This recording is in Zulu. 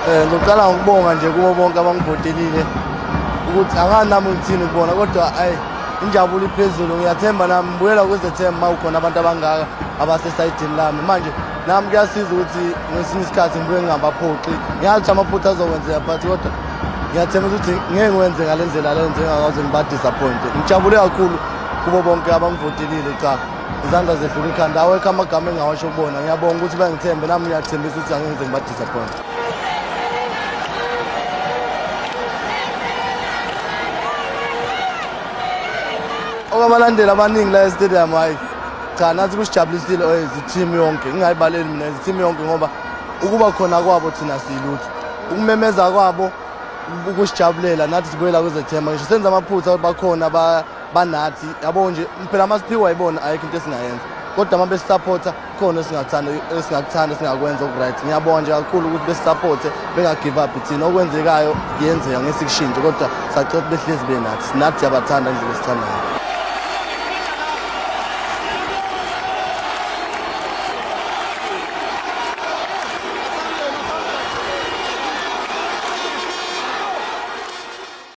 Ngizoqala ngokubonga nje kubo bonke abangivotelile ukuthi angazi nami ngithini kubona, kodwa ayi, injabulo iphezulu. Ngiyathemba nami ngibuyela kuzethemba uma kukhona abantu abangaka abasesayidini lami. Manje nami kuyasiza ukuthi ngesinye isikhathi ngibuye ngingabaphoxi. Ngiyazi ukuthi amaphutha azokwenzeka, but kodwa ngiyathemba ukuthi ngeke ngiwenze ngale ndlela le nje ngiba-disappointe. Ngijabule kakhulu kubo bonke abangivotelile. Cha, izandla zedlula ikhanda, awekho amagama engingawasho kubona. Ngiyabonga ukuthi bangithembe, nami ngiyathembisa ukuthi angeke ngize ngiba-disappointe. Okwabalandeli abaningi la e-stadium, hhayi cha, nathi kusijabulisile as i-team yonke. Ngingayibaleli mina, as i-team yonke, ngoba ukuba khona kwabo thina siyilutho, ukumemeza kwabo, ukusijabulela nathi sibuyela kuzethemba. Ngisho senza amaphutha, bakhona banathi, yabo nje phela. Masiphiwa yibona, ayikho into esingayenza, kodwa uma besisapotha khona esingathanda, esingakuthanda, esingakwenza oku-right. Ngiyabonga nje kakhulu ukuthi besisapothe, benga-give up. Thina okwenzekayo kuyenzeka, ngesikushintshe, kodwa sacela ukuthi behlezi benathi. Nathi siyabathanda indlela esithandayo.